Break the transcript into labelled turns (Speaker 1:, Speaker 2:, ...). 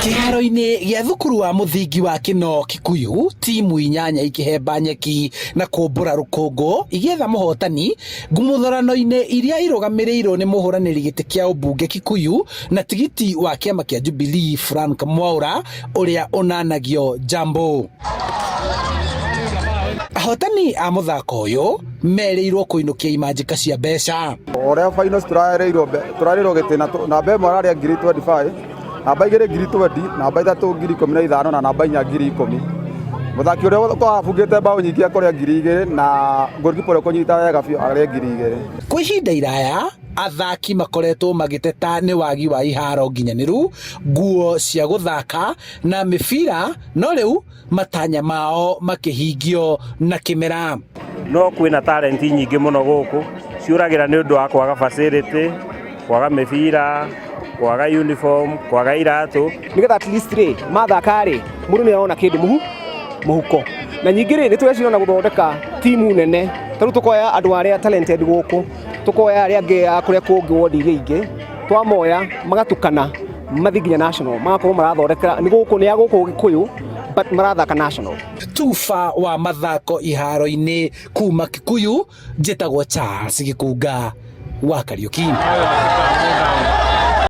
Speaker 1: Kĩharo-inĩ gĩa thukuru wa mũthingi wa Kĩnoo Kikuyu, timu inyanya ikĩhemba nyeki na kũmbũra rũkũngũ igĩetha mũhotani ngumuthorano-inĩ iria irũgamĩrĩirwo nĩ mũhũranĩri gĩtĩ kĩa ũmbunge Kikuyu na tigiti wa kĩama kĩa Jubilee Frank Mwaura ũrĩa ũnanagio Jambo. Ahotani a mũthako ũyũ merĩirwo kũinũkia imanjĩka cia mbeca.
Speaker 2: Ũrĩa finals tũrarĩirwo tũrarĩirwo gĩtĩ namba ĩmwe ararĩa ngiri 25, namba igĩrĩ ngiri 20, namba ithatũ ngiri 15 na namba inya ngiri 10. Mũthaki ũrĩa ũkoragwo abungĩte mbaũ nyingĩ akũrĩa ngiri igĩrĩ na goalkeeper ũrĩa ũkũnyita wega biũ arĩe ngiri igĩrĩ.
Speaker 1: Kwa ihinda iraya athaki makoretwo magĩteta nĩ wagi wa iharo nginyanĩru, nguo cia gũthaka na mĩbira, no rĩu matanya mao makĩhingio na kĩmera.
Speaker 3: No kwĩna talent nyingĩ mũno gũkũ ciũragĩra nĩ ũndũ wa kwaga facility, kwaga mĩbira, kwaga uniform, kwaga iratũ.
Speaker 4: Nĩgetha at least rĩ mathaka rĩ mũndũ nĩ arona kĩndũ mũhu mũhuko na nyingĩ rĩ nĩ tũreciria na gũthondeka timu nene ta rĩu tũkoya andũ arĩa talented gũkũ, tũkoya arĩa angĩ a kũrĩa kũngĩ ward iria ingĩ, twamoya magatukana mathiĩ nginya national, magakorwo marathondeka nĩ gũkũ nĩ a gũkũ Gĩkũyũ but marathaka national.
Speaker 1: Tuba wa mathako iharo-inĩ kuma Kikuyu, njĩtagwo Charles Gĩkunga wa Kariuki.